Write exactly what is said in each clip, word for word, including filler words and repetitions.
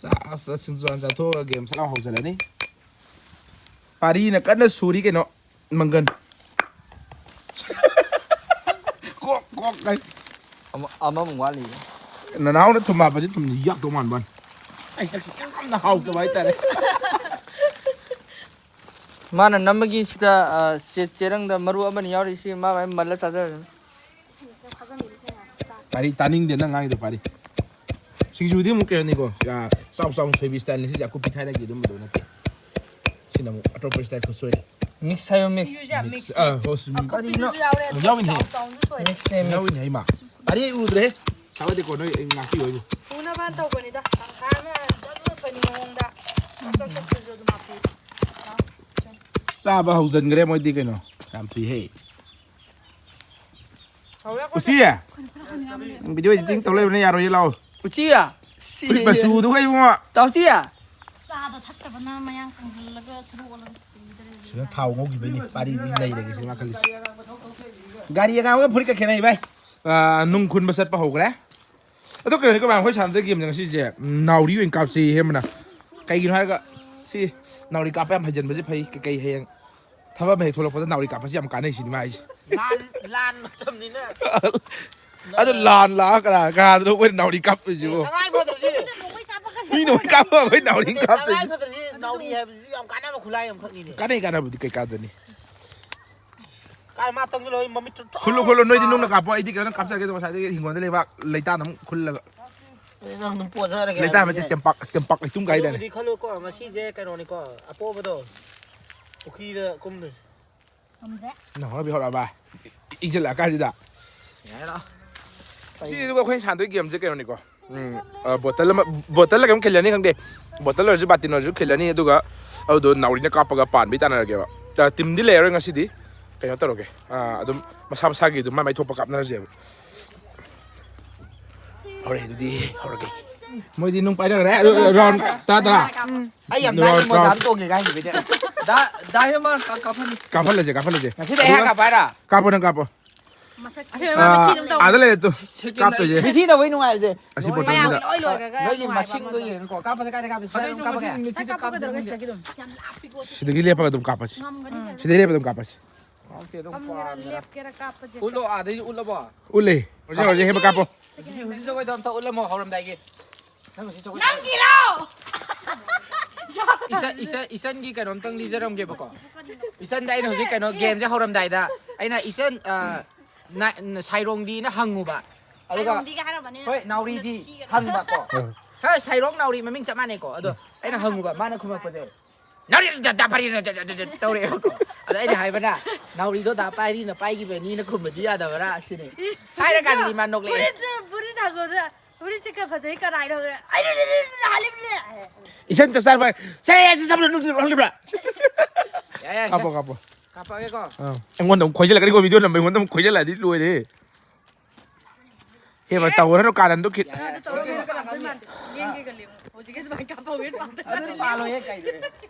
ꯆꯥ ꯆꯥ ꯁꯤꯡꯖꯨ ꯍꯥꯟꯅ ꯆꯥꯊꯣꯛꯑꯒ ꯒꯦꯝ ꯁꯠ ꯂꯥꯎ ꯍꯧꯖꯜꯂꯅꯤ꯫ ꯄꯥꯔꯤꯅ ꯀꯟꯅ ꯁꯨꯔꯤ ꯀꯩꯅꯣ ꯃꯪꯒꯟ꯫ ꯀꯣꯛ ꯀꯣꯛ ꯀꯥꯏ꯫ ꯑꯃ ꯑꯃꯃꯨꯛ ꯋꯥꯠꯂꯤ꯫ ꯅꯅꯥꯎꯅ ꯊꯨꯝ ꯍꯥꯞꯄꯁꯦ ꯊꯨꯝꯁꯤ ꯌꯥꯛꯇꯧ ꯃꯥꯟꯕ ꯋꯥꯅꯤ꯫ ꯑꯩ ꯉꯁꯤ ꯌꯥꯝꯅ ꯍꯥꯎꯇꯕ ꯍꯥꯏꯇꯥꯔꯦ꯫ ꯃꯥꯅ ꯅꯝꯕꯒꯤ ꯁꯤꯗ, ꯑ, ꯆꯦ-, ꯆꯦꯔꯪꯗ ꯃꯔꯨ ꯑꯃꯅꯤ ꯌꯥꯎꯔꯤ, ꯁꯤ ꯃꯥ ꯃꯥꯏ ꯃꯜꯂ ꯆꯥꯖꯔꯅꯤ꯫ ꯄꯥꯔꯤ ꯇꯥꯅꯤꯡꯗꯦ ꯅꯪ ꯉꯥꯡꯉꯤꯗꯣ ꯄꯥꯔꯤ꯫ ꯁꯤꯡꯖꯨꯗꯤ ꯑꯃꯨꯛ ꯀꯩꯅꯣꯅꯤꯀꯣ, ꯑ, ꯆꯥꯎ ꯆꯥꯎꯅ ꯁꯣꯏꯕꯤ ꯁ꯭ꯇꯥꯏꯜꯅꯤ ꯁꯤꯁꯦ, ꯑꯀꯨꯞꯄꯤ ꯊꯥꯏꯅꯒꯤ ꯑꯗꯨꯝꯕꯗꯣ ꯅꯠꯇꯦ꯫ ꯁꯤꯅ ꯑꯃꯨꯛ ꯑꯇꯣꯞꯄ ꯁ꯭ꯇꯥꯏꯜ ꯈꯨꯠꯁꯣꯏ꯫ ꯃꯤꯛꯁ ꯍꯥꯏꯌꯣ, ꯃꯤꯛꯁ꯫ ꯁꯤꯡꯖꯨꯁꯦ ꯌꯥꯝ ꯃꯤꯛꯁ꯫ ꯃꯤꯛꯁ꯫ ꯑ, ꯍꯣ, ꯁꯨꯝ ꯑꯀꯨꯞꯄꯤꯗꯨꯁꯨ ꯀꯔꯤꯅꯣ? ꯌꯥꯎꯔꯦ, ꯑꯗꯨꯒ ꯌꯥꯎꯔꯤꯅꯦ꯫ ꯆꯥꯎ ꯆꯥꯎꯅꯁꯨ ꯁꯣꯏꯔꯦ꯫ ꯃꯤꯛꯁꯅꯦ, ꯃꯤꯛꯁ꯫ ꯌꯥꯎꯔꯤꯅꯦ ꯍꯩꯃꯥ꯫ ꯄꯥꯔꯤ ꯎꯗ꯭ꯔꯦ꯫ ꯁꯥꯎꯍꯗꯦꯀꯣ ꯅꯣꯏ, ꯑꯩ ꯉꯥꯛꯄꯤꯌꯣ ꯑꯩꯕꯨ꯫ ꯎꯅꯕ ꯇꯧꯕꯅꯤꯗ꯫ ꯇꯪꯈꯥꯏ ꯑꯃ ꯖꯣꯖꯣ ꯁꯣꯏꯅꯤꯡꯕ ꯃꯑꯣꯡꯗ꯫ ꯆꯥꯎ ꯆꯥꯎ ꯁꯣꯏꯕꯤꯁꯨ ꯑꯗꯨꯝ ꯍꯥꯞꯄꯤ꯫ ꯆꯥꯕ ꯍꯧꯖꯤꯟꯈ꯭ꯔꯦ ꯃꯣꯏꯗꯤ ꯀꯩꯅꯣ꯫ ꯌꯥꯝ ꯊꯨꯏꯍꯦ꯫ ꯎꯆꯤ! ꯚꯤꯗꯤꯑꯣ ꯏꯗꯤꯇꯤꯡ ꯇꯧ ꯂꯩꯕꯅ ꯌꯥꯔꯣꯏꯌꯦ, ꯂꯥꯛꯑꯣ꯫ ꯎꯆꯤꯌꯥ? ꯐꯨꯔꯤꯠ ꯃꯆꯨꯗꯨꯒ ꯏꯕꯨꯡꯉꯣ꯫ ꯇꯥꯎꯆꯤꯌꯥ? ꯆꯥꯗꯣ ꯊꯛꯇꯕꯅ ꯃꯌꯥꯡ ꯀꯪꯍꯜꯂꯒ ꯁꯔꯨ ꯑꯣꯜꯂꯒ ꯁꯤꯗ꯭ꯔꯦ꯫ ꯁꯤꯗ ꯊꯥꯎ ꯉꯧꯈꯤꯕꯩꯅꯦ꯫ ꯄꯥꯔꯤꯗꯤ ꯅꯩꯔꯒꯦ ꯁꯤꯅꯦ ꯃꯥ ꯈꯜꯂꯤꯁꯦ꯫ ꯒꯥꯔꯤ ꯑꯉꯥꯡꯕꯒ ꯐꯨꯔꯤꯠꯀ ꯈꯦꯠꯅꯩ ꯚꯥꯏ꯫ ꯑꯥ, ꯅꯨꯡ ꯈꯨꯟꯕ ꯆꯠꯄ ꯍꯧꯈ꯭ꯔꯦ꯫ ꯑꯗꯣ ꯀꯩꯅꯣꯅꯤ, ꯀꯃꯥꯏꯅ ꯑꯩꯈꯣꯏ ꯁꯥꯟꯅꯗꯣꯏ ꯒꯦꯝꯁꯦ ꯉꯁꯤꯁꯦ ꯅꯥꯎꯔꯤ ꯑꯣꯏꯅ ꯀꯥꯞꯁꯤ ꯍꯦꯟꯕꯅ꯫ ꯀꯩꯒꯤꯅꯣ ꯍꯥꯏꯔꯒ ꯁꯤ ꯅꯥꯎꯔꯤ ꯀꯥꯞꯄ ꯌꯥꯝ ꯍꯩꯖꯟꯕꯁꯦ ꯐꯩ꯫ ꯀꯩꯀꯩ ꯍꯌꯦꯡ ꯊꯕꯛ ꯑꯃ ꯍꯦꯛ ꯊꯣꯛꯂꯛꯄꯗ ꯅꯥꯎꯔꯤ ꯀꯥꯞꯄꯁꯤ ꯌꯥꯝ ꯀꯥꯟꯅꯩ ꯁꯤꯅꯤ ꯃꯥ ꯍꯥꯏꯁꯦ꯫ ꯂꯥꯟ, ꯂꯥꯟ ꯃꯇꯝꯅꯤꯅ꯫ ꯑꯗꯨ ꯂꯥꯟ ꯂꯥꯛꯑ ꯀꯅꯥ, ꯀꯅꯥꯗꯅꯣ ꯑꯩꯈꯣꯏꯅ ꯅꯥꯎꯔꯤ ꯀꯥꯞꯇꯣꯏꯁꯤꯕꯣ? ꯇꯉꯥꯏ ꯐꯗ꯭ꯔꯗꯤ꯫ ꯃꯤ ꯅꯥꯎꯔꯤ ꯀꯥꯞꯄ ꯑꯩꯈꯣꯏ ꯅꯥꯎꯔꯤ ꯇꯉꯥꯏ ꯀꯥꯞꯇꯣꯏꯁꯤ꯫ ꯐꯗ꯭ꯔꯗꯤ ꯅꯥꯎꯔꯤ ꯍꯥꯏꯕꯁꯤꯁꯨ ꯌꯥꯝ ꯀꯥꯟꯅꯕ ꯈꯨꯠꯂꯥꯏ ꯑꯃꯈꯛꯅꯤꯅꯦ꯫ ꯀꯥꯟꯅꯩ, ꯀꯥꯟꯅꯕꯗꯤ ꯀꯩ ꯀꯥꯟꯗꯅꯤ? ꯀꯥꯏ ꯃꯥ ꯇꯪꯁꯤꯜꯂꯣ, ꯑꯩ ꯃꯃꯤꯠꯇꯨ ꯆꯥꯎ ꯈꯨꯜꯂꯨ, ꯈꯨꯜꯂꯨ, ꯅꯣꯏꯗꯤ ꯆꯥꯎ꯫ ꯅꯨꯡꯅ ꯀꯥꯞꯄꯣ, ꯑꯩꯗꯤ ꯀꯩꯅꯣ ꯀꯥꯞꯆꯔꯒꯦ꯫ ꯑꯗꯣ ꯉꯁꯥꯏꯗꯒꯤ ꯍꯤꯡꯒꯣꯜꯗ ꯂꯩꯕꯥꯛ ꯂꯩꯇꯥꯝ ꯑꯃꯨꯛ ꯈꯨꯜꯂꯒ꯫ ꯑꯗꯨꯗꯤ ꯅꯪ ꯑꯗꯨꯝ ꯄꯣꯖꯔꯒꯦ ꯂꯩꯇꯥꯝ ꯍꯥꯏꯕꯅꯤꯅꯦ꯫ ꯅꯠꯇꯦ, ꯇꯦꯝꯄꯥꯛ, ꯇꯦꯝꯄꯥꯛ ꯂꯩꯇꯨꯝ ꯀꯥꯏꯗꯥꯏꯅꯦ? ꯑꯗꯨꯕꯨꯗꯤ ꯈꯜꯂꯨꯀꯣ, ꯉꯁꯤꯁꯦ ꯀꯩꯅꯣꯅꯤꯀꯣ, ꯑꯄꯣꯕꯗꯣ ꯄꯨꯈ꯭ꯔꯤꯗ ꯀꯨꯝꯗꯣꯏꯅꯤ꯫ ꯉꯝꯗ꯭ꯔꯦ꯫ ꯅꯪ ꯍꯧꯅꯕꯤ ꯍꯧꯔꯛꯑꯕ? ꯏꯪꯁꯤꯜꯂꯛꯑ ꯀꯥꯟꯁꯤꯗ꯫ ꯌꯥꯏꯔꯣ꯫ ꯁꯤ ꯑꯗꯨꯒ ꯑꯩꯈꯣꯏꯅ ꯁꯥꯟꯅꯗꯣꯏ ꯒꯦꯝꯁꯦ ꯀꯩꯅꯣꯅꯤꯀꯣ꯫ ꯎꯝ, ꯑ, ꯕꯣꯇꯜ ꯑꯃ, ꯕꯣꯇꯜ ꯑꯃ ꯈꯤꯜꯂꯅꯤ ꯈꯪꯗꯦ, ꯕꯣꯇꯜ ꯑꯣꯏꯔꯁꯨ ꯕꯥꯇꯤꯟ ꯑꯣꯏꯔꯁꯨ ꯈꯤꯜꯂꯅꯤ, ꯑꯗꯨꯒ ꯑꯗꯨꯗꯣ ꯅꯥꯎꯔꯤꯅ ꯀꯥꯞꯄꯒ ꯄꯥꯟꯕꯩ ꯇꯥꯟꯅꯔꯒꯦꯕ꯫ ꯑ, ꯇꯤꯝꯗꯤ ꯂꯩꯔꯔꯣꯏ ꯉꯁꯤꯗꯤ꯫ ꯀꯩꯅꯣ ꯇꯧꯔꯒꯦ, ꯑ, ꯑꯗꯨꯝ ꯃꯁꯥ ꯃꯁꯥꯒꯤ ꯑꯗꯨꯝ ꯃꯥꯏ ꯃꯥꯏ ꯊꯣꯛꯄ ꯀꯥꯞꯅꯔꯁꯦꯕ꯫ ꯍꯧꯔꯦ, ꯑꯗꯨꯗꯤ ꯍꯧꯔꯒꯦ꯫ ꯃꯣꯏꯗꯤ ꯅꯨꯡ ꯄꯥꯏꯅꯈ꯭ꯔꯦ꯫ ꯑ, ꯑ, ꯔꯥꯎꯟ ꯇꯔꯥ, ꯇꯔꯥ꯫ ꯎꯝ꯫ ꯑꯩ ꯌꯥꯝ ꯔꯥꯎꯟ, ꯅꯥꯟꯅ ꯃꯣꯖꯥ ꯔꯥꯎꯟ꯫ ꯑꯃ ꯇꯣꯡꯉꯦ ꯀꯥꯏꯁꯤꯕꯤꯗꯤ꯫ ꯗꯥ, ꯗꯥ ꯍꯦꯃꯥ ꯀꯥ-, ꯀꯥꯞꯍꯟꯅꯤ꯫ ꯀꯥꯞꯍꯜꯂꯁꯦ, ꯀꯥꯞꯍꯜꯂꯁꯦ꯫ ꯉꯁꯤꯗꯤ ꯑꯩ ꯑꯗꯨꯒ ꯍꯥꯟꯅ ꯀꯥꯞꯄ ꯍꯥꯏꯔꯣ? ꯀꯥꯞꯄꯣ, ꯅꯪ ꯀꯥꯞꯄꯣ꯫ ꯑꯥ, ꯑꯥꯗ ꯂꯩꯔꯦ ꯇꯨ꯫ ꯀꯥꯞꯇꯣꯏꯁꯦ꯫ ꯃꯤꯊꯤ ꯇꯧꯕꯩ ꯅꯨꯡꯉꯥꯏꯕꯁꯦ꯫ ꯑꯁꯤ ꯕꯣꯇꯜꯁꯤꯗ꯫ ꯅꯣꯏꯒꯤ ꯃꯁꯤꯡꯗꯣ ꯌꯦꯡꯉꯨꯀꯣ꯫ ꯀꯥꯞꯄꯁꯦ ꯀꯥꯏꯗ ꯀꯥꯞꯄꯁꯦ? ꯁ꯭ꯋꯥꯏꯗ ꯑꯗꯨꯝ ꯀꯥꯞꯄꯁꯦ꯫ ꯁꯤꯗꯒꯤ ꯂꯦꯞꯄꯒ ꯑꯗꯨꯝ ꯀꯥꯞꯄꯁꯤ꯫ ꯁꯤꯗꯒꯤ ꯂꯦꯞꯄꯒ ꯑꯗꯨꯝ ꯀꯥꯞꯄꯁꯤ꯫ ꯎꯠꯂꯣ, ꯑꯥꯗꯩ ꯎꯠꯂꯕꯣ? ꯎꯠꯂꯦ꯫ ꯍꯧꯖꯤꯛ ꯍꯧꯖꯤꯛ ꯍꯦꯛ ꯀꯥꯞꯄꯣ꯫ ꯍꯧꯖꯤꯛ ꯍꯧꯖꯤꯛ ꯖꯒꯣꯏꯗꯣ ꯑꯝꯇ ꯎꯠꯂꯝꯃꯣ ꯍꯧꯔꯝꯗꯥꯏꯒꯤ꯫ ꯅꯪ ꯍꯧꯖꯤꯛ ꯖꯒꯣꯏ ꯅꯪꯒꯤꯔꯣ? ꯏꯆꯟ, ꯏꯆꯟ, ꯏꯆꯟꯒꯤ ꯀꯩꯅꯣꯝꯇꯪ ꯂꯤꯖꯔꯝꯒꯦꯕꯀꯣ꯫ ꯏꯆꯟꯗ ꯑꯩꯅ ꯍꯧꯖꯤꯛ ꯀꯩꯅꯣ ꯒꯦꯝꯁꯦ ꯍꯧꯔꯝꯗꯥꯏꯗ ꯑꯩꯅ ꯏꯆꯟ, ꯑ, ꯅ-, ꯅ-, ꯁꯥꯏꯔꯣꯡꯗꯤꯅ ꯍꯪꯉꯨꯕ꯫ ꯑꯗꯨꯒ ꯁꯥꯏꯔꯣꯡꯗꯤꯒ ꯍꯥꯏꯔꯝꯃꯅꯤ ꯅꯪ꯫ ꯍꯣꯏ, ꯅꯥꯎꯔꯤꯗꯤ ꯊꯤꯒꯅꯨ꯫ ꯍꯪꯕ ꯀꯣ꯫ ꯍꯣꯏ, ꯁꯥꯏꯔꯣꯡ ꯅꯥꯎꯔꯤ ꯃꯃꯤꯡ ꯆꯞ ꯃꯥꯟꯅꯩꯀꯣ꯫ ꯑꯗꯣ ꯑꯩꯅ ꯍꯪꯉꯨꯕ, ꯃꯥꯅ ꯈꯨꯝꯃꯛꯄꯁꯦ, "ꯅꯥꯎꯔꯤ ꯗ, ꯗ ꯄꯥꯏꯔꯤꯅ ꯗ, ꯗ, ꯗ, ꯗ" ꯇꯧꯔꯛꯑꯦꯕꯀꯣ꯫ ꯑꯗꯣ ꯑꯩꯅ ꯍꯥꯏꯕꯅ, "ꯅꯥꯎꯔꯤꯗꯣ ꯗꯥ ꯄꯥꯏꯔꯤꯅ ꯄꯥꯏꯈꯤꯕꯅꯤꯅ ꯈꯨꯝꯕꯗꯤ ꯌꯥꯗꯕ꯭ꯔꯥ?" ꯁꯤꯅꯤ꯫ ꯍꯥꯏꯔꯀꯥꯟꯗꯗꯤ ꯃꯥ ꯅꯣꯛꯂꯛꯑꯦ꯫ ꯐꯨꯔꯤꯠꯁꯦ, ꯐꯨꯔꯤꯠ ꯍꯪꯉꯣꯗ꯫ ꯐꯨꯔꯤꯠꯁꯦ ꯈꯔ ꯐꯖꯩ ꯀꯅꯥꯏꯅꯣ? ꯑꯩꯅ ꯍꯥꯏꯂꯤꯕꯅꯦ꯫ ꯏꯆꯟ ꯆꯥꯛ ꯆꯥꯔꯕ? ꯆꯥꯔꯦ, ꯆꯥꯛ ꯆꯥꯕ ꯂꯣꯏꯔꯕ꯭ꯔꯥ? ꯍꯜꯂꯤꯕ꯭ꯔꯥ? ꯌꯥꯏ, ꯌꯥꯏ, ꯀꯥꯞꯄꯣ, ꯌꯥꯏ꯫ ꯀꯥꯞꯄꯣ꯫ ꯀꯥꯞꯄꯛꯑꯒꯦꯀꯣ꯫ ꯑꯥ꯫ ꯑꯩꯉꯣꯟꯗ ꯑꯃꯨꯛ ꯈꯣꯏꯖꯜꯂꯛꯀꯅꯤꯀꯣ, ꯚꯤꯗꯤꯑꯣ ꯅꯝꯕ ꯑꯩꯉꯣꯟꯗ ꯑꯃꯨꯛ ꯈꯣꯏꯖꯜꯂꯛꯑꯗꯤ ꯂꯣꯏꯔꯦ꯫ ꯍꯦ, ꯚꯥꯏ, ꯇꯧꯔꯅꯨ, ꯀꯥꯔꯟꯗꯣ ꯈꯤ-, ꯌꯥꯔꯦ, ꯌꯥꯔꯦ꯫ ꯇꯧꯔꯒꯦ, ꯀꯅꯥ ꯈꯪꯕ ꯃꯥꯟꯗꯦ꯫ ꯂꯦꯡꯒꯦꯒ ꯂꯦꯡꯉꯨ꯫ ꯍꯧꯖꯤꯛꯀꯤ ꯑꯗꯨꯃꯥꯏꯅ ꯀꯥꯞꯄꯧꯒꯦ ꯄꯥꯝꯗꯦ꯫ ꯑꯗꯨꯗꯤ ꯄꯥꯜꯂꯣꯏꯍꯦ, ꯀꯩꯗꯧꯔꯦ?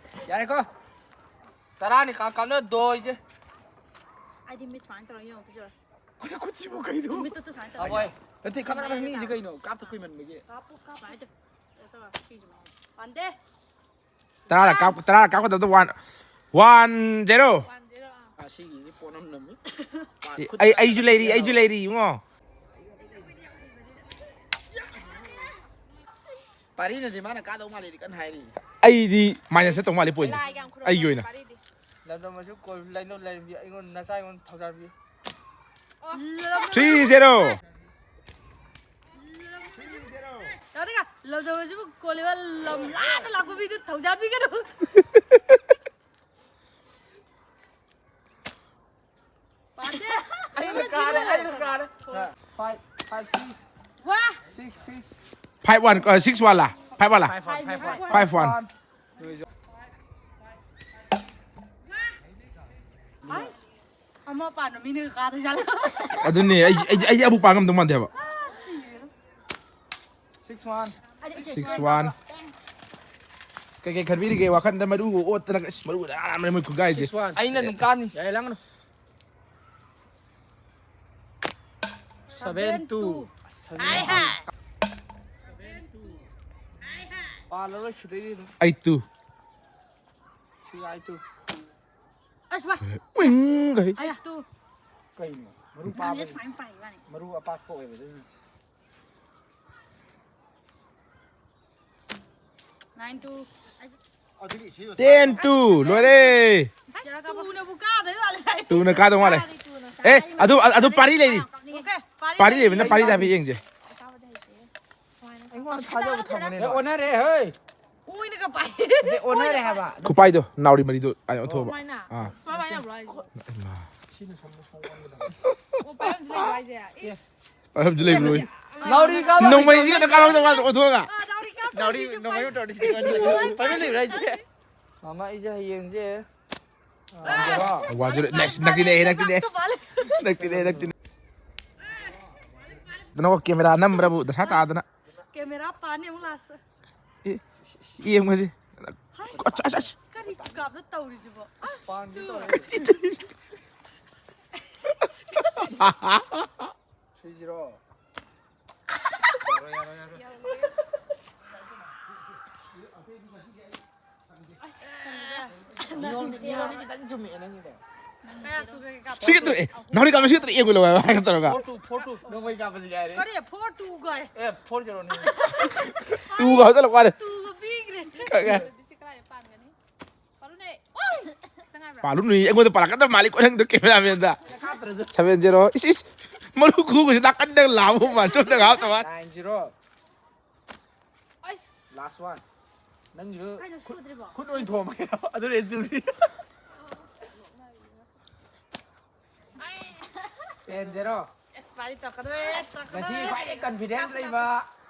ꯌꯥꯔꯦꯀꯣ꯫ ꯇꯔꯥꯅꯤ ꯀꯥ-, ꯀꯥꯟꯅꯗꯣꯏꯁꯦ꯫ ꯑꯩꯗꯤ ꯃꯤꯠ ꯁꯨꯃꯥꯏꯅ ꯇꯧꯔꯒ ꯌꯦꯡꯉꯣ, ꯄꯤꯖꯔꯣ꯫ ꯈꯨꯠ, ꯈꯨꯠꯁꯤꯕꯨ ꯀꯩꯅꯣ? ꯃꯤꯠꯇꯨ ꯁꯨꯃꯥꯏꯅ ꯇꯧꯔꯒ ꯑꯕꯣꯏ꯫ ꯌꯦꯡꯉꯣ꯫ ꯅꯠꯇꯦ, ꯈꯪ ꯈꯪ ꯅꯤꯛꯏꯁꯦ ꯀꯩꯅꯣ? ꯀꯥꯞꯇ ꯀꯨꯏꯃꯟꯕꯒꯤ꯫ ꯀꯥꯞꯄꯨ, ꯀꯥꯞꯄꯨ꯫ ꯁꯨꯃꯥꯏꯅ ꯇꯧ꯫ ꯀꯩꯅꯣ ꯇꯧꯔ, ꯁꯤꯁꯨ ꯃꯥꯏꯅ꯫ ꯄꯥꯟꯗꯦ꯫ ꯇꯔꯥꯔꯛ ꯀꯥꯞ-, ꯇꯔꯥꯔꯛ ꯀꯥꯞꯀꯗꯕꯗ ꯋꯥꯟ, ꯋꯥꯟ ꯖꯦꯔꯣ꯫ ꯄꯥꯟꯗꯦꯔꯣ? ꯑꯥ꯫ ꯑꯥ, ꯁꯤꯒꯤꯁꯤ ꯄꯣꯠ ꯑꯃ ꯅꯝꯃꯤ꯫ ꯑꯩ, ꯑꯩꯁꯨ ꯂꯩꯔꯤ, ꯑꯩꯁꯨ ꯂꯩꯔꯤ, ꯏꯕꯨꯡꯉꯣ꯫ ꯄꯥꯔꯤꯅꯗꯤ ꯃꯥꯅ ꯀꯥꯗꯧ ꯃꯥꯜꯂꯦꯗꯤ ꯀꯟꯅ ꯍꯥꯏꯔꯤ꯫ ꯑꯩꯗꯤ ꯃꯥꯏꯅꯁ ꯆꯠꯇꯧ ꯃꯥꯜꯂꯦ ꯄꯣꯏꯟꯁꯦ꯫ ꯂꯥꯏꯒ ꯌꯥꯝ ꯈꯨꯔꯨꯝꯃꯣ, ꯑꯩꯒꯤ ꯑꯣꯏꯅ꯫ ꯄꯥꯔꯤꯗꯤ꯫ ꯂꯝꯗꯝ ꯑꯁꯨꯛ ꯀꯣꯜ ꯂꯩꯅꯧ ꯂꯩꯔꯝꯕꯤ ꯑꯩꯉꯣꯟꯗ ꯅꯆꯥ ꯑꯩꯉꯣꯟꯗ ꯊꯧꯖꯥꯟꯕꯤ꯫ Three zero. ꯌꯥꯗꯦꯒ, ꯂꯝꯗꯝ ꯑꯁꯤꯕꯨ ꯀꯣꯜꯂꯤꯕ ꯂꯝ ꯂꯥꯞꯅ ꯂꯥꯛꯄ ꯃꯤꯗꯨ ꯊꯧꯖꯥꯟꯕꯤꯒꯅꯨ꯫ ꯄꯥꯟꯗꯦ꯫ ꯑꯩꯅ ꯀꯥꯔꯦ, ꯑꯩꯅ ꯀꯥꯔꯦ꯫ Five, five, six, ꯋꯥ꯫ six, six, five one, uh, six ꯋꯥꯟꯂ? ꯐꯥꯏꯚ ꯋꯥꯟꯂ? Five one, five one. Five one. one. ꯑꯁ꯫ ꯑꯃ ꯄꯥꯟꯕ ꯃꯤꯅ ꯀꯥꯗꯣꯏ ꯖꯥꯠꯂꯣ? ꯑꯗꯨꯅꯦ, ꯑꯩ, ꯑꯩ, ꯑꯩ ꯑꯃꯨꯛ ꯄꯥ ꯉꯝꯗꯧ ꯃꯥꯟꯗꯦ ꯍꯥꯏꯕ꯫ Six one. Six one. ꯀꯩꯀꯩ ꯈꯟꯕꯤꯔꯤꯒꯦ ꯋꯥꯈꯟꯗ? ꯃꯔꯨ ꯑꯣꯠꯇꯅ, ꯑꯁ, ꯃꯔꯨ ꯑꯥ, ꯃꯣꯏ ꯈꯨꯒꯥꯏꯁꯦ꯫ Six one. ꯑꯩꯅ ꯑꯗꯨꯝ ꯀꯥꯅꯤ꯫ ꯌꯥꯔꯦ, ꯂꯥꯡꯒꯅꯨ꯫ Seven two. ꯍꯥꯏ ꯍꯥꯏ꯫ ꯄꯥꯜꯂꯔꯣꯏ ꯁꯤꯗꯩꯗꯤ ꯑꯗꯨꯝ꯫ Eight two. ꯁꯤ ꯑꯩꯠ ꯇꯨ꯫ ꯑꯁ ꯚꯥꯏ꯫ ꯎꯏꯡ ꯀꯩ꯫ ꯑꯌꯥ ꯇꯨ꯫ ꯀꯩꯅꯣ? ꯃꯔꯨ ꯅꯪꯗꯤ ꯄꯥꯕ꯫ ꯁꯨꯃꯥꯏꯅ ꯄꯥꯏ ꯋꯥꯅꯤ꯫ ꯃꯔꯨ ꯑꯄꯥꯛꯄ ꯑꯣꯏꯕꯗꯨꯅ꯫ Nine two. ꯑꯗꯨꯒꯤ ꯏꯁꯩ ꯇꯦꯟ ꯇꯨ ꯂꯣꯏꯔꯦ꯫ ꯑꯁ ꯇꯨꯅꯕꯨ ꯀꯥꯗꯣꯏ ꯃꯥꯜꯂꯦ꯫ ꯇꯨꯅ ꯀꯥꯗꯧ ꯃꯥꯜꯂꯦ꯫ ꯑꯦ ꯑꯗꯨ ꯑꯗꯨ ꯄꯥꯔꯤ ꯂꯩꯔꯤ꯫ Okay, ꯄꯥꯔꯤ ꯄꯥꯔꯤ ꯂꯩꯕꯅ ꯄꯥꯔꯤ ꯇꯥꯕꯤ ꯌꯦꯡꯁꯦ꯫ ꯑꯩꯉꯣꯟꯗ ꯊꯥꯖꯕ ꯊꯝꯃꯅꯦ꯫ ꯑꯣꯟꯅꯔꯦ ꯍꯣꯏ꯫ ꯎꯏꯅꯒ ꯄꯥꯏ꯫ ꯑꯣꯟꯅꯔꯦ ꯍꯥꯏꯕ꯫ ꯈꯨꯄꯥꯏꯗꯣ ꯅꯥꯎꯔꯤ ꯃꯔꯤꯗꯣ ꯑꯣꯟꯊꯣꯛꯑꯕ꯫ ꯁꯨꯃꯥꯏꯅ꯫ ꯑꯥ꯫ ꯁꯨꯃꯥꯏꯅ ꯌꯥꯕ꯭ꯔꯣ ꯍꯥꯏꯁꯦ? ꯏꯃꯥ꯫ ꯑꯣ ꯄꯥꯏꯔꯝꯁꯨ ꯂꯩꯕ꯭ꯔꯣ ꯍꯥꯏꯁꯦ? ꯏꯁ꯫ ꯃꯔꯝꯁꯨ ꯂꯩꯕ꯭ꯔꯣꯏ꯫ ꯅꯥꯎꯔꯤ ꯀꯥꯞꯄ ꯅꯣꯡꯃꯩꯁꯤ ꯈꯛꯇ ꯀꯥꯞꯍꯧꯗꯧ ꯃꯥꯜꯂꯦ ꯑꯣꯟꯊꯣꯛꯑꯒ꯫ ꯑꯥ, ꯅꯥꯎꯔꯤ ꯀꯥꯞꯄ ꯅꯥꯎꯔꯤ ꯍꯥꯏꯁꯦ ꯅꯣꯡꯃꯩ ꯀꯃꯥꯏꯅ ꯇꯧꯔꯗꯤ ꯁꯤꯗꯤ ꯄꯥꯏꯕ ꯂꯩꯕ꯭ꯔꯥ ꯍꯥꯏꯁꯦ? ꯃꯥꯃ ꯑꯩꯁꯦ ꯍꯌꯦꯡꯁꯦ꯫ ꯋꯥꯟ ꯖꯤꯔꯣ ꯅꯛ- ꯅꯛꯇꯤꯅꯦ ꯅꯛꯇꯤꯅꯦ꯫ ꯀꯥꯞꯇ ꯃꯥꯜꯂꯦ꯫ ꯅꯛꯇꯤꯅꯦ ꯅꯛꯇꯤꯅꯦ꯫ ꯅꯪ ꯀꯦꯃꯦꯔꯥ ꯅꯝꯕ꯭ꯔꯕꯨ ꯗꯁꯥ ꯇꯥꯗꯅ꯫ ꯀꯦꯃꯦꯔꯥ ꯄꯥꯅꯤ ꯑꯃꯨꯛ ꯂꯥꯁꯇ꯫ ꯑꯦ, ꯌꯦꯡꯉꯁꯤ꯫ ꯑꯁ, ꯑꯁ, ꯑꯁ꯫ ꯀꯔꯤ ꯀꯥꯞꯅ ꯇꯧꯔꯤꯁꯤꯕꯣ? ꯑꯁ, ꯄꯥꯟꯒꯤ ꯇꯨ꯫ ꯇꯧꯔꯦ꯫ Three zero. ꯅꯪ ꯅꯤꯌꯣꯝꯗꯤ ꯈꯤꯇꯪ ꯆꯨꯝꯃꯦ ꯅꯪꯒꯤꯗꯣ꯫ ꯀꯌꯥ ꯁꯨꯈ꯭ꯔꯒꯦ ꯀꯥꯞꯄ? ꯁꯤ ꯈꯛꯇ ꯑꯦ ꯅꯥꯎꯔꯤ ꯀꯥꯞꯄ ꯁꯤ ꯈꯛꯇ ꯌꯦꯡꯉꯨ ꯂꯧ ꯍꯥꯏꯕ ꯍꯥꯏꯒꯦ ꯇꯧꯔꯒ꯫ Four two, four two꯫ ꯅꯣꯡꯃꯩ ꯀꯥꯞꯄꯁꯤ ꯍꯥꯏꯔꯦ꯫ ꯀꯔꯤ? Four two ꯒꯥꯏ꯫ ꯑꯦ, four zero ꯅꯤ꯫ ꯇꯨꯒ ꯍꯧꯖꯤꯛ ꯂꯧ ꯃꯥꯜꯂꯦ꯫ Two ꯒ ꯄꯤꯈ꯭ꯔꯦ꯫ ꯀꯛꯑꯦ꯫ ꯑꯗꯨꯗꯤ ꯁꯤ ꯀꯗꯥꯏꯗ ꯄꯥꯟꯒꯅꯤ? ꯄꯥꯜꯂꯨꯅꯦ꯫ ꯑꯣꯏ! ꯈꯤꯇꯪ ꯉꯥꯏꯕ꯭ꯔꯥ? ꯄꯥꯜꯂꯨꯅꯨ ꯑꯩꯉꯣꯟꯗ ꯄꯥꯜꯂꯛꯀꯗꯕ ꯃꯥꯜꯂꯤ ꯀꯣ ꯅꯪꯗꯣ ꯀꯦꯃꯦꯔꯥꯃꯦꯟꯗ꯫ ꯀꯥꯞꯇ꯭ꯔꯁꯨ꯫ Seven zero. ꯏꯁ ꯏꯁ꯫ ꯃꯔꯨ ꯈꯨꯕꯁꯤ ꯅꯥꯀꯟꯗ ꯂꯥꯝꯕ ꯃꯥꯟ ꯁꯣꯝꯗ ꯉꯥꯎ ꯇꯧꯕ꯫ Nine zero꯫ ꯑꯩꯁ! Last one꯫ ꯅꯪꯁꯨ ꯀꯩꯅꯣ ꯁꯨꯗ꯭ꯔꯤꯕꯣ? ꯈꯨꯠ ꯑꯣꯏꯅ ꯊꯣꯝꯃꯒꯦ꯫ ꯑꯗꯨꯅ ꯑꯩ ꯆꯨꯔꯤ꯫ Ten zero꯫ ꯑꯦꯁ, ꯄꯥꯔꯤ ꯇꯧꯔꯛꯀꯗꯧꯔꯦ, ꯑꯦꯁ, ꯉꯁꯤ ꯇꯧꯔꯛꯀꯗꯧꯔꯦ꯫ ꯈ꯭ꯋꯥꯏꯗꯩ confidence ꯂꯩꯕ,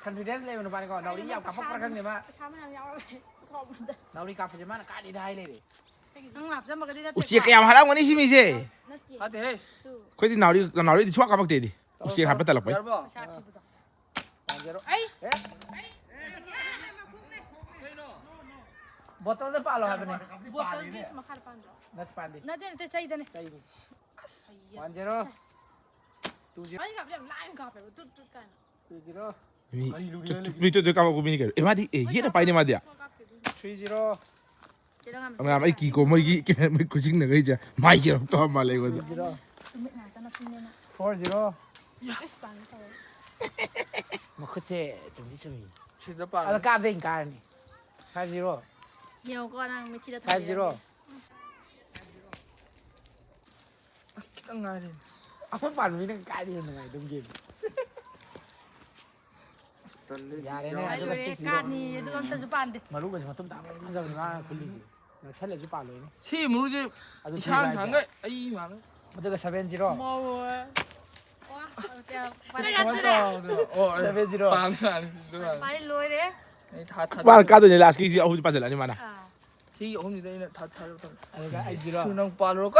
confidence ꯂꯩꯕ ꯅꯨꯄꯥꯅꯤꯀꯣ꯫ ꯅꯥꯎꯔꯤ ꯌꯥꯝ ꯀꯥꯞꯄꯛꯄ꯭ꯔꯥ ꯈꯪꯗꯦ ꯃꯥ꯫ ꯄꯩꯁꯥ ꯃꯌꯥꯝ ꯌꯥꯎꯔꯝꯃꯦ꯫ ꯄꯨꯊꯣꯛꯑꯝꯕꯗ꯫ ꯅꯥꯎꯔꯤ ꯀꯥꯞꯄꯁꯦ ꯃꯥꯅ ꯀꯥꯅꯤꯗ ꯍꯥꯏ ꯂꯩꯔꯦ꯫ ꯅꯪ ꯂꯥꯞꯆꯟꯕꯒꯗꯤ ꯅꯠꯇꯦꯀꯣ? ꯎꯆꯦꯛꯀ ꯌꯥꯝ ꯍꯔꯥꯎꯒꯅꯤ ꯁꯤ ꯃꯤꯁꯦ꯫ ꯅꯠꯇꯦ꯫ ꯐꯠꯇꯦꯍꯦ꯫ ꯇꯨ꯫ ꯑꯩꯈꯣꯏꯗꯤ ꯅꯥꯎꯔꯤ ꯅꯥꯎꯔꯤꯗꯤ ꯁꯨꯡꯀꯥꯞ ꯀꯥꯞꯄꯛꯇꯦ ꯑꯩꯗꯤ꯫ ꯎꯆꯦꯛ ꯍꯥꯏꯐꯦꯠ ꯇꯜꯂꯛꯄꯩ꯫ ꯌꯥꯔꯕꯣ? ꯄꯩꯁꯥ ꯊꯤꯕꯗꯣ꯫ One zero꯫ ꯑꯩ! ꯑꯦ? ꯕꯣꯇꯜꯗ ꯄꯥꯜꯂꯣ ꯍꯥꯏꯕꯅꯦ꯫ ꯕꯣꯇꯜꯒꯤ ꯃꯈꯥꯗ ꯄꯥꯟꯕ꯭ꯔꯣ? ꯅꯠꯇꯦ ꯄꯥꯟꯗꯦ꯫ ꯅꯠꯇꯦ, ꯅꯠꯇꯦ, ꯆꯩꯗꯅꯦ꯫ ꯆꯩꯅꯤ꯫ One zero꯫ Two zero. ꯑꯩ ꯀꯥꯞꯄꯗꯤ ꯌꯥꯝ ꯂꯥꯏꯅ ꯀꯥꯞꯄꯦꯕ꯫ ꯇꯨꯠ ꯇꯨꯠ ꯀꯥꯏꯅ꯫ Two zero. ꯃꯤ ꯇꯨ- ꯃꯤ ꯇꯨ ꯇꯨ ꯀꯥꯞꯄꯛꯄ ꯃꯤꯅꯤ ꯀꯩꯅꯣ꯫ ꯑꯦ ꯃꯥꯗꯤ ꯑꯦ ꯌꯦꯠꯅ ꯄꯥꯏꯅꯦ ꯃꯥꯗꯤ꯫ Three zero. ꯆꯦꯗꯣ ꯉꯝꯗꯦ꯫ ꯃꯌꯥꯝ ꯑꯩ ꯀꯤꯀꯣ ꯃꯣꯏꯒꯤ ꯃꯣꯏ ꯈꯨꯖꯤꯡꯅꯈꯩꯁꯦ ꯃꯥꯏ ꯀꯩꯅꯣ ꯇꯧꯔ ꯃꯥꯜꯂꯦ ꯑꯩꯉꯣꯟꯗ꯫ Two zero. ꯇꯨꯃꯤꯠ ꯉꯥꯛꯇꯅ ꯄꯤꯅꯦꯅ꯫ Four zero. ꯑꯁ ꯄꯥꯟꯒꯦ ꯇꯧꯋꯦ꯫ ꯃꯈꯨꯠꯁꯦ ꯆꯨꯝꯗꯤ ꯆꯨꯝꯃꯤ꯫ ꯁꯤꯗ ꯄꯥꯜꯂꯦ꯫ ꯑꯗ ꯀꯥꯞꯄꯗ ꯑꯩꯅ ꯀꯥꯔꯅꯤ꯫ Five zero. ꯌꯦꯡꯉꯨꯀꯣ ꯅꯪ ꯃꯤꯊꯤꯗ ꯐꯥꯏꯚ ꯖꯤꯔꯣ꯫ ꯈꯤꯇꯪ ꯉꯥꯏꯔꯦ꯫ ꯑꯩꯈꯣꯏ ꯄꯥꯟꯕ ꯃꯤꯅ ꯀꯥꯏꯗ ꯍꯦꯟꯅ ꯅꯨꯡꯉꯥꯏ ꯑꯗꯨꯝ ꯒꯦꯝ꯫ ꯑꯁ ꯇꯜꯂꯦ꯫ ꯌꯥꯔꯦꯅꯦ, ꯌꯥꯎ- ꯑꯗꯨꯒ ꯂꯣꯏꯔꯦ ꯁꯤꯛꯁ ꯖꯤꯔꯣ꯫ ꯀꯥꯔꯅꯤ ꯑꯗꯨꯒ ꯑꯝꯇꯁꯨ ꯄꯥꯟꯗꯦ꯫ ꯃꯔꯨꯒꯁꯦ ꯃꯇꯨꯝ ꯇꯥꯕ ꯐꯖꯕꯅꯤ ꯃꯥꯅ ꯈꯨꯜꯂꯤꯁꯦ꯫ ꯅꯛꯁꯜꯂꯁꯨ ꯄꯥꯜꯂꯣꯏꯅꯦ꯫ ꯁꯤ ꯃꯔꯨꯁꯦ ꯑꯗꯨ ꯏꯁꯥꯡ ꯊꯤꯕ ꯁꯥꯡꯒ ꯑꯩ ꯃꯥꯜꯂꯦ꯫ ꯑꯗꯨꯒ ꯁꯚꯦꯟ ꯖꯤꯔꯣ꯫ ꯃꯧ꯫ ꯋꯥ꯫ ꯀꯃꯥꯏꯅ ꯇꯧꯕꯅꯣ? ꯑꯣ, ꯑꯩ ꯁꯚꯦꯟ ꯖꯤꯔꯣ꯫ ꯄꯥꯝꯃꯤ ꯃꯥꯜꯂꯦ ꯁꯤꯗ ꯃꯥꯜꯂꯦ꯫ ꯃꯥꯗꯤ ꯂꯣꯏꯔꯦ꯫ ꯑꯩ ꯊꯥ ꯊꯥ ꯃꯥꯅ ꯀꯥꯗꯣꯏꯅꯦ ꯂꯥꯁꯀꯤ ꯁꯤ ꯑꯍꯨꯝꯁꯤ ꯄꯥꯁꯤꯜꯂꯛꯑꯅꯤ ꯃꯥꯅ꯫ ꯑꯥ꯫ ꯁꯤ ꯑꯍꯨꯝꯁꯤꯗ ꯑꯩꯅ ꯊꯥ ꯊꯥ ꯊꯥ꯫ ꯑꯗꯨꯒ ꯑꯩꯠ ꯖꯤꯔꯣ꯫ ꯁꯨ ꯅꯪ ꯄꯥꯜꯂꯨꯔꯣꯀꯣ꯫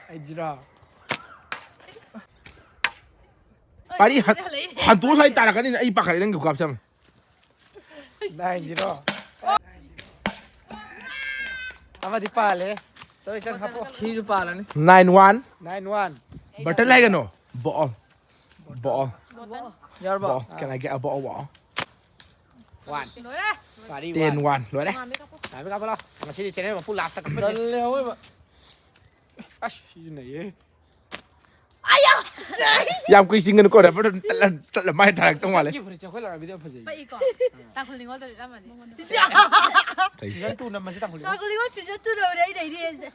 Eight zero. ꯄꯥꯔꯤ ꯍꯟ- ꯍꯟꯇꯣꯛꯑꯁꯨ ꯑꯩ ꯇꯥꯔꯛꯀꯅꯤꯅ ꯑꯩ ꯄꯥꯈꯠꯂꯦ ꯅꯪꯒꯤ ꯈꯨꯀꯥꯞꯁꯦ ꯌꯥꯝ꯫ Nine zero. ꯑꯃꯗꯤ ꯄꯥꯜꯂꯦ꯫ ꯆꯠꯂꯣ ꯏꯆꯟ ꯍꯥꯞꯄꯣ꯫ ꯁꯤꯁꯨ ꯄꯥꯜꯂꯅꯤ꯫ Nine one. Nine one. Button ꯍꯥꯏꯒꯅꯣ꯫ ꯕꯣꯜ꯫ ꯕꯣꯜ꯫ ꯌꯥꯔꯕꯣ? Ball. Can I get a ball? One. ꯂꯣꯏꯔꯦ꯫ ꯄꯥꯔꯤ ꯇꯦꯟ ꯋꯥꯟ꯫ ꯋꯥꯟ꯫ ꯂꯣꯏꯔꯦ꯫ ꯇꯥꯃꯤ ꯀꯥꯞꯄꯣ꯫ ꯉꯁꯤꯗꯤ ꯆꯦꯅꯦꯜ ꯃꯄꯨ ꯂꯥꯁꯇ ꯀꯞꯄꯁꯦ꯫ ꯇꯜꯂꯦ ꯑꯑꯣꯏꯕ꯫ ꯑꯁ ꯁꯤꯁꯨ ꯅꯩꯌꯦ꯫ ꯌꯥꯝ ꯀꯨꯏ ꯆꯤꯡꯒꯅꯨꯀꯣ ꯔꯦꯄꯔꯗꯣ ꯇꯠꯂ ꯇꯠꯂ ꯃꯥꯏ ꯊꯥꯔꯛꯇꯧ ꯃꯥꯜꯂꯦ꯫ ꯏꯆꯟꯒꯤ ꯐꯨꯔꯤꯠꯁꯦ ꯑꯩꯈꯣꯏ ꯂꯥꯛꯑ ꯚꯤꯗꯤꯑꯣ ꯐꯖꯩ꯫ ꯄꯛꯏꯀꯣ꯫ ꯇꯥꯡꯈꯨꯜ ꯅꯤꯉꯣꯜꯗ ꯂꯤꯠꯂꯝꯃꯗꯤ꯫ ꯁꯤꯖꯟ ꯇꯨ ꯅꯝꯕꯁꯤ ꯇꯥꯡꯈꯨꯜ ꯅꯤꯉꯣꯜ꯫ ꯇꯥꯡꯈꯨꯜ ꯅꯤꯉꯣꯜ ꯁꯤꯖꯟ ꯇꯨꯗꯧꯔꯦ ꯑꯩꯅ ꯏꯅꯦꯁꯦ꯫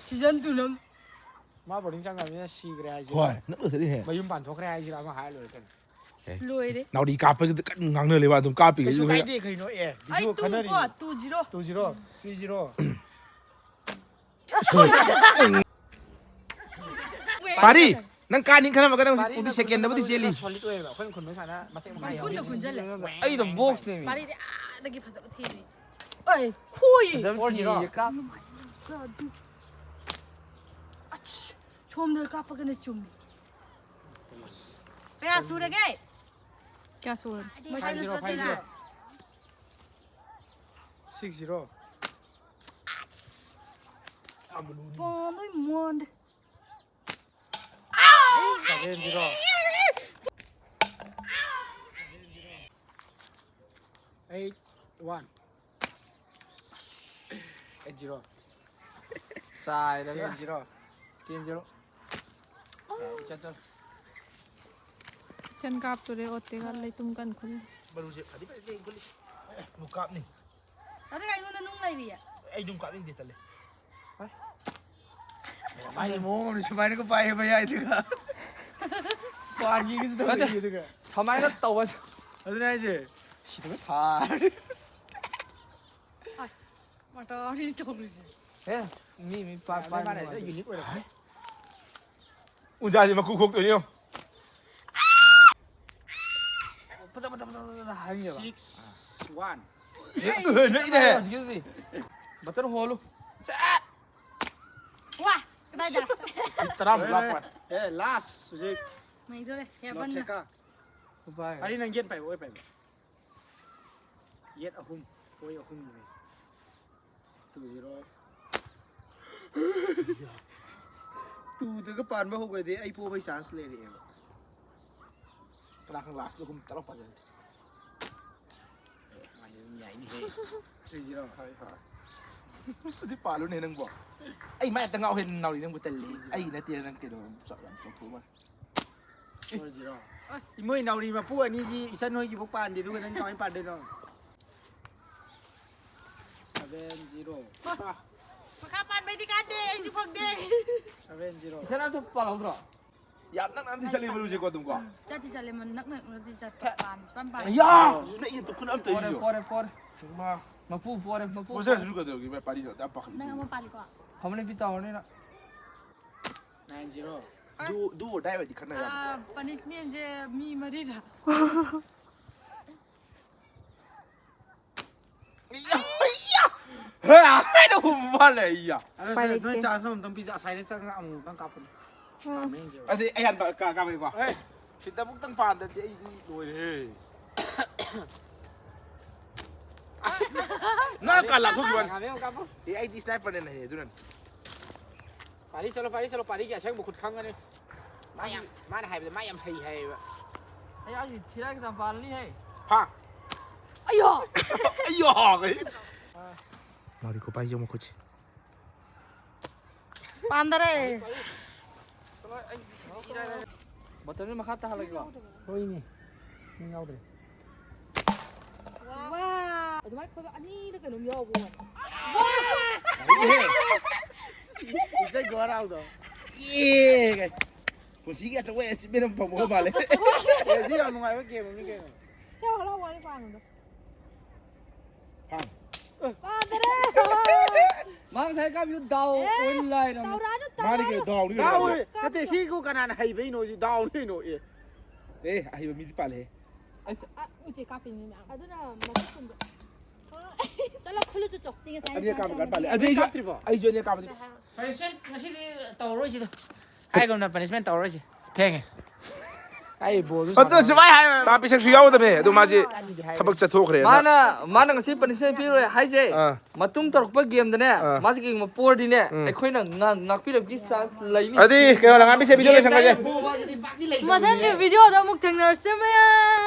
ꯁꯤꯖꯟ ꯇꯨ ꯅꯝ꯫ ꯃꯥ ꯕꯣꯔꯗꯤꯡ ꯆꯪꯈ꯭ꯔꯕꯅꯤꯅ ꯁꯤꯈ꯭ꯔꯦ ꯍꯥꯏꯁꯤꯔꯥ? ꯍꯣꯏ ꯅꯪ ꯂꯣꯏꯁꯤꯜꯂꯤꯍꯦ꯫ ꯃꯌꯨꯝ ꯄꯥꯟꯊꯣꯛꯈ꯭ꯔꯦ ꯍꯥꯏꯁꯤꯔꯥ ꯑꯃ ꯍꯥꯏꯔ ꯂꯣꯏꯔꯦ ꯀꯩꯅꯣ꯫ ꯑꯁ, ꯂꯣꯏꯔꯦ꯫ ꯅꯥꯎꯔꯤ ꯀꯥꯞꯄꯒꯤꯗ ꯀꯟꯅ ꯉꯥꯡꯅ ꯂꯩꯕ ꯑꯗꯨꯝ ꯀꯥꯞꯄꯤꯒꯦ ꯀꯩꯁꯨ ꯑꯗꯨꯒ ꯀꯥꯏꯗꯦ ꯀꯩꯅꯣ ꯑꯦ ꯑꯩ ꯚꯤꯗꯤꯑꯣ ꯇꯨ ꯈꯟꯅꯔꯤ꯫ ꯀꯣ two zero. Two zero three zero. ꯄꯥꯔꯤ ꯅꯪ ꯀꯥꯅꯤ ꯈꯜꯂꯝꯃꯒ ꯅꯪ ꯄꯥꯔꯤ ꯎꯗꯤ ꯅꯪ ꯁꯦꯀꯦꯟꯗꯕꯨꯗꯤ ꯈꯔ ꯆꯦꯜꯂꯤ꯫ ꯁꯣꯂꯤꯠ ꯑꯣꯏꯌꯦꯕ ꯑꯩꯈꯣꯏꯅ ꯈꯨꯟꯕ ꯁꯥꯟꯅ ꯃꯆꯦꯠ ꯃꯀꯥꯏ ꯄꯨꯟꯅ ꯌꯥꯎꯋꯦ꯫ ꯄꯨꯟꯁꯤꯜꯂꯦ꯫ ꯑꯩꯗꯣ ꯕꯣꯛꯁꯅꯦꯃꯤ꯫ ꯄꯥꯔꯤꯗꯤ ꯑꯥꯗꯒꯤ ꯐꯖꯕ ꯊꯤꯔꯤ꯫ ꯑꯩ ꯈꯨꯏ꯫ ꯐꯖꯕ ꯐꯣꯔ ꯖꯤꯔꯣ꯫ ꯊꯤꯔꯤꯌꯦ ꯀꯥꯞ꯫ ꯑꯁ, ꯁꯣꯝꯗ ꯀꯥꯞꯄꯒꯅ ꯆꯨꯝꯃꯤ꯫ ꯀꯌꯥ ꯁꯨꯔꯒꯦ? ꯀꯌꯥ ꯁꯨꯔꯒꯦ? ꯃꯁꯤꯡ ꯐꯥꯏꯚ ꯖꯤꯔꯣ, ꯅꯠꯇ꯭ꯔꯣ ꯐꯥꯏꯚ ꯁꯤꯅ? ꯖꯤꯔꯣ꯫ Six zero. ꯄꯥꯝꯕꯩ ꯃꯣꯟꯗ꯫ Seven zero. One. Eight zero. ꯆꯥꯏꯔꯒ꯫ Ten zero. Ten zero. ꯏꯆꯟ ꯆꯟ꯫ ꯏꯆꯟ ꯀꯥꯞꯇꯣꯔꯦ, ꯑꯣꯠꯇꯦꯒ ꯂꯩꯇꯨꯝ ꯀꯟ ꯈꯨꯜꯂꯤ꯫ ꯃꯔꯨꯁꯦ ꯐꯗꯤ ꯐꯖꯅ ꯈꯨꯜꯂꯤ꯫ ꯑꯦ, ꯑꯃꯨꯛ ꯀꯥꯞꯅꯤ꯫ ꯑꯗꯨꯒ ꯑꯩꯉꯣꯟꯗ ꯅꯨꯡ ꯂꯩꯔꯤꯌꯦ꯫ ꯑꯩ ꯑꯗꯨꯝ ꯀꯥꯞꯅꯤꯡꯗꯦ, ꯇꯜꯂꯦ꯫ ꯃꯥꯒꯤ ꯃꯑꯣꯡ ꯑꯃ ꯁꯨꯃꯥꯏꯅꯒ ꯄꯥꯏꯌꯦ ꯃꯌꯥꯏꯗꯒ꯫ ꯄꯥꯟꯒꯤꯒꯁꯨ ꯅꯠꯇꯦ꯫ ꯇꯧꯔꯤꯌꯦ ꯑꯗꯨꯒ꯫ ꯁꯨꯃꯥꯏꯅ ꯇꯧꯕ꯫ ꯑꯗꯨꯅꯦ ꯍꯥꯏꯁꯦ꯫ ꯁꯤꯗꯒ ꯊꯥꯔꯦ꯫ ꯃꯇꯥꯅꯤ ꯇꯧꯔꯤꯁꯦ꯫ ꯑꯦ, ꯃꯤ, ꯃꯤ ꯄꯥ-, ꯌꯥꯝ ꯄꯥꯏꯕ ꯃꯥꯟꯅꯩ, ꯅꯨꯡꯉꯥꯏꯇꯦ꯫ Unique ꯑꯣꯏꯔꯛꯄ꯫ ꯎꯟꯖꯥꯁꯦ ꯃꯀꯨ ꯈꯣꯛꯇꯣꯏꯅꯤ ꯌꯦꯡꯉꯣ꯫ ꯐꯖ, ꯐꯖ, ꯐꯖ, ꯐꯖ ꯍꯥꯏꯅꯦꯕ꯫ Six one꯫ ꯑꯦ, ꯅꯛꯏꯅꯦꯍꯦ꯫ ꯍꯧꯖꯤꯛꯀꯤꯗꯨꯗꯤ꯫ ꯕꯇꯟ ꯍꯣꯜꯂꯨ꯫ ꯆꯠ! ꯋꯥ! ꯀꯗꯥꯏꯗ? ꯇꯔꯥꯃꯨꯛ ꯂꯥꯛꯄ꯫ ꯑꯦ, last ꯍꯧꯖꯤꯛ꯫ ꯅꯩꯗꯣꯔꯦ, ꯍꯦꯕꯟꯅ꯫ ꯅꯣꯊꯦꯀꯥ꯫ ꯎꯄꯥꯏ꯫ ꯑꯔꯤ ꯅꯪ ꯌꯦꯠ ꯄꯥꯏꯕ, ꯑꯣꯏ ꯄꯥꯏꯕ꯫ ꯌꯦꯠ ꯑꯍꯨꯝ, ꯑꯣꯏ ꯑꯍꯨꯝꯅꯤꯅꯦ꯫ Two zero꯫ Twoꯗꯒ ꯄꯥꯟꯕ ꯍꯧꯈ꯭ꯔꯗꯤ ꯑꯩ ꯄꯣꯕꯩ chance ꯂꯩꯔꯛꯑꯦꯕ꯫ ꯀꯅꯥ ꯈꯪ lastꯇ ꯑꯍꯨꯝ ꯇꯔꯥ ꯄꯥꯟꯖꯜꯂꯗꯤ꯫ ꯑꯦ, ꯃꯥꯁꯦ ꯑꯗꯨꯝ ꯌꯥꯏꯅꯦꯍꯦ꯫ Three zero꯫ ꯍꯣꯏ, ꯍꯣꯏ꯫ ꯑꯗꯨꯗꯤ ꯄꯥꯜꯂꯨꯅꯦ ꯅꯪꯕꯣ꯫ ꯑꯩ ꯃꯥꯏ ꯑꯝꯇ ꯉꯥꯎꯍꯦ ꯅꯥꯎꯔꯤ, ꯅꯪꯕꯨ ꯇꯜꯂꯤ꯫ ꯑꯩ ꯅꯠꯇꯦ ꯅꯪ ꯀꯩꯅꯣ ꯌꯥꯝ ꯆꯥꯎꯊꯣꯛꯑ ꯃꯥꯜꯂꯦ꯫ Four zero꯫ ꯏꯃꯣꯏ ꯅꯥꯎꯔꯤ ꯃꯄꯨ ꯑꯅꯤꯁꯤ ꯏꯆꯟ ꯍꯣꯏꯒꯤꯕꯨ ꯄꯥꯟꯗꯦ, ꯑꯗꯨꯒ ꯅꯪ ꯀꯃꯥꯏꯅ ꯄꯥꯟꯗꯣꯏꯅꯣ? Seven zero꯫ ꯃꯈꯥ ꯄꯥꯟꯕꯩꯗꯤ ꯀꯥꯟꯗꯦ, ꯑꯩꯁꯨ ꯐꯪꯗꯦ꯫ Seven zero꯫ ꯏꯆꯟ ꯑꯗꯨ ꯄꯥꯜꯍꯧꯗ꯭ꯔꯣ? ꯌꯥꯝ ꯅꯛꯅꯗꯤ ꯆꯠꯂꯤ ꯃꯔꯨꯁꯦꯀꯣ ꯑꯗꯨꯝꯀꯣ꯫ ꯎꯝ, ꯆꯠꯇꯤ ꯆꯠꯂꯦ, ꯃꯟ-, ꯅꯛꯅ ꯅꯛꯅꯗꯤ ꯆꯠꯄ ꯊꯦ-, ꯄꯥꯟꯗꯤ ꯁꯨꯄꯥꯟ ꯄꯥꯟꯗꯦ꯫ ꯑꯌꯥ! ꯅꯛꯏ ꯇꯨ ꯈꯨꯠ ꯑꯝ ꯄꯣꯔꯦ, ꯇꯧꯔꯤꯁꯤꯕꯣ꯫ ꯄꯣꯔꯦ, ꯄꯣꯔꯦ꯫ ꯏꯃꯥ꯫ ꯃꯄꯨ ꯄꯣꯔꯦ, ꯃꯄꯨ ꯄꯣꯔꯦ꯫ ꯄꯣꯖꯔꯁꯅꯨ ꯀꯩꯗꯧꯔꯒꯦ, ꯏꯃꯥ ꯄꯥꯔꯤꯗꯣ ꯑꯗꯨ ꯌꯥꯝ ꯄꯥꯈꯠꯂꯤ꯫ ꯅꯪ ꯑꯃ ꯄꯥꯜꯂꯤꯀꯣ? ꯍꯥꯃꯨꯅ ꯄꯤ ꯇꯧꯔꯅꯤꯅ꯫ Nine zero꯫ A. Do, do or die ꯑꯣꯏꯗꯤ ꯈꯟꯅ ꯌꯥꯕ꯫ ꯑꯥ, punishmentꯁꯦ ꯃꯤ ꯃꯔꯤꯔ? ꯏꯌꯥ, ꯏꯌꯥ! ꯍꯦ, ꯍꯥꯏꯅ ꯍꯨꯝꯕ ꯃꯥꯜꯂꯦ, ꯏꯌꯥ꯫ ꯑꯗꯣ ꯎꯄꯥꯏ ꯁꯦ, ꯂꯩꯇꯦ꯫ ꯅꯣꯏ chance ꯑꯃꯨꯛꯇꯪ ꯄꯤꯖ, ꯑꯁꯥꯏꯗ ꯆꯪꯉꯒ ꯑꯃꯨꯛꯇꯪ ꯀꯥꯞꯄꯅꯤ꯫ ꯎꯝ꯫ ꯀꯥꯞꯄꯅꯤ ꯌꯦꯡꯁꯦꯕ꯫ ꯑꯗꯨꯗꯤ ꯑꯩ ꯍꯥꯟꯕ ꯀꯥ-, ꯀꯥꯞꯄꯒꯦꯀꯣ꯫ ꯑꯦ, ꯁꯤꯗꯕꯨꯛꯇꯪ ꯄꯥꯟꯗ꯭ꯔꯗꯤ ꯑꯩꯗꯤ ꯂꯣꯏꯔꯦꯍꯦ꯫ ꯅꯪ ꯀꯥ ꯂꯥꯞꯊꯣꯛꯈꯤꯕ ꯋꯥꯅꯤ꯫ ꯀꯥꯞꯄꯦ, ꯀꯥꯞꯄꯣ꯫ ꯑꯦ, ꯑꯩꯗꯤ sniperꯅꯦꯅ ꯍꯩ, ꯑꯗꯨꯅꯅꯤ꯫ ꯄꯥꯔꯤ ꯆꯠꯂꯣ, ꯄꯥꯔꯤ ꯆꯠꯂꯣ, ꯄꯥꯔꯤꯒꯤ ꯑꯁꯦꯡꯕ ꯈꯨꯠ ꯈꯪꯒꯅꯤ꯫ ꯃꯥ ꯌꯥꯝ, ꯃꯥꯅ ꯍꯥꯏꯕꯗ ꯃꯥ ꯌꯥꯝ ꯍꯩ ꯍꯥꯏꯌꯦꯕ꯫ ꯑꯩ ꯑꯩꯒꯤ ꯊꯤꯔꯥꯏ ꯀꯆꯥ ꯄꯥꯜꯂꯅꯤ ꯍꯦ꯫ ꯍꯥ? ꯑꯌꯣ! ꯑꯌꯣ! ꯃꯥꯔꯤ ꯈꯨꯄꯥꯏꯁꯦ ꯌꯦꯡꯉꯨ ꯃꯈꯨꯠꯁꯦ꯫ ꯄꯥꯟꯗꯔꯦ꯫ ꯕꯇꯟꯁꯦ ꯃꯈꯥ ꯇꯥꯍꯜꯂꯒꯦꯀꯣ꯫ ꯍꯣꯏꯅꯦ꯫ ꯅꯪ ꯌꯥꯎꯗ꯭ꯔꯦ꯫ ꯋꯥ! ꯑꯗꯨꯃꯥꯏꯅ ꯈꯔ ꯑꯅꯤꯗ ꯀꯩꯅꯣꯝ ꯌꯥꯎꯕ ꯋꯥꯅꯤ꯫ ꯏꯆꯟ ꯈꯨꯍꯔꯥꯎꯗꯣ꯫ ꯌꯦ! ꯄꯨꯟꯁꯤꯒꯤ ꯑꯆꯧꯕ achievement ꯑꯃ ꯐꯪꯕ ꯃꯥꯜꯂꯦ꯫ ꯑꯦ, ꯁꯤ ꯌꯥꯝ ꯅꯨꯡꯉꯥꯏꯕ game ꯑꯃꯅꯤ ꯀꯩꯅꯣ꯫ ꯌꯥꯝ ꯍꯔꯥꯎ ꯋꯥꯅꯤ ꯄꯥꯡꯒꯗꯣ꯫ ꯄꯥꯗꯔꯦ! ꯃꯥ ꯉꯁꯥꯏ ꯀꯥꯞꯄꯤꯗꯨ ꯗꯥꯎ ꯑꯦ! ꯑꯣꯏꯅ ꯂꯥꯏꯔꯝꯃꯦ꯫ ꯇꯧꯔꯛꯑꯅꯨ, ꯃꯥꯅꯤ ꯀꯩꯅꯣ, ꯇꯧꯔꯛꯑꯅꯨ꯫ ꯗꯥꯎꯅꯤ ꯀꯩꯅꯣ꯫ ꯗꯥꯎ ꯀꯥꯞꯄꯤꯗꯣ꯫ ꯅꯠꯇꯦ, ꯁꯤꯕꯨ ꯀꯅꯥꯅ ꯍꯩꯕꯩꯅꯣ? ꯁꯤ ꯗꯥꯎꯅꯤ ꯀꯩꯅꯣ꯫ ꯑꯦ꯫ ꯑꯦ, ꯑꯍꯩꯕ ꯃꯤꯗꯤ ꯄꯥꯜꯂꯦꯍꯦ꯫ ꯑꯁ, ꯑ, ꯎꯆꯦꯛ ꯀꯥꯞꯄꯤꯅꯤ ꯃꯌꯥꯝ꯫ ꯑꯗꯨꯅ ꯃꯈꯨꯠ ꯀꯨꯝꯕ꯫ ꯆꯠꯂꯣ, ꯈꯨꯜꯂꯨ ꯆꯨꯆꯣ꯫ ꯁꯤ ꯉꯁꯥꯏ ꯑꯅꯤꯔꯛ ꯀꯥꯞꯄ ꯀꯥꯟ ꯄꯥꯜꯂꯦ꯫ ꯑꯗꯨ ꯑꯩꯁꯨ, ꯀꯥꯞꯇ꯭ꯔꯤꯕꯣ? ꯑꯩꯁꯨ ꯑꯅꯤꯔꯛ ꯀꯥꯞꯄꯗꯤ꯫ Punishment ꯉꯁꯤꯗꯤ ꯇꯧꯔꯔꯣꯏꯁꯤꯗ꯫ ꯍꯥꯏꯒꯨꯝꯅ punishment ꯇꯧꯔꯔꯣꯏꯁꯤ꯫ ꯊꯦꯡꯉꯦ꯫ ꯑꯩ ꯕꯣꯜꯗꯨ ꯑꯗꯨ ꯁꯥꯟꯅꯔ ꯁꯨꯃꯥꯏ ꯍꯥꯏ, ꯃꯥ ꯄꯤꯁꯛꯁꯨ ꯌꯥꯎꯗꯕꯅꯦ꯫ ꯑꯗꯨ ꯃꯥꯁꯦ ꯊꯕꯛ ꯆꯠꯊꯣꯛꯈ꯭ꯔꯦꯅ꯫ ꯃꯥꯅ, ꯃꯥꯅ ꯉꯁꯤ punishment ꯄꯤꯔꯣꯏ ꯍꯥꯏꯁꯦ꯫ ꯑꯥ꯫ ꯃꯇꯨꯡ ꯇꯧꯔꯛꯄ game ꯗꯅꯦ, ꯑꯥ꯫ ꯃꯥꯁꯦ ꯀꯩꯒꯨꯝꯕ ꯄꯣꯔꯗꯤꯅꯦ, ꯎꯝ꯫ ꯑꯩꯈꯣꯏꯅ ꯉꯥ-, ꯉꯥꯛꯄꯤꯔꯛꯄꯒꯤ chance ꯂꯩꯅꯤ꯫ ꯑꯗꯨꯗꯤ ꯀꯩꯅꯣ, ꯂꯪꯉꯥꯕꯤꯁꯦ video ꯂꯣꯏꯁꯟꯈ꯭ꯔꯁꯦ꯫ ꯃꯊꯪꯒꯤ video ꯗ ꯑꯃꯨꯛ ꯊꯦꯡꯅꯔꯁꯦ ꯃꯌꯥꯝ꯫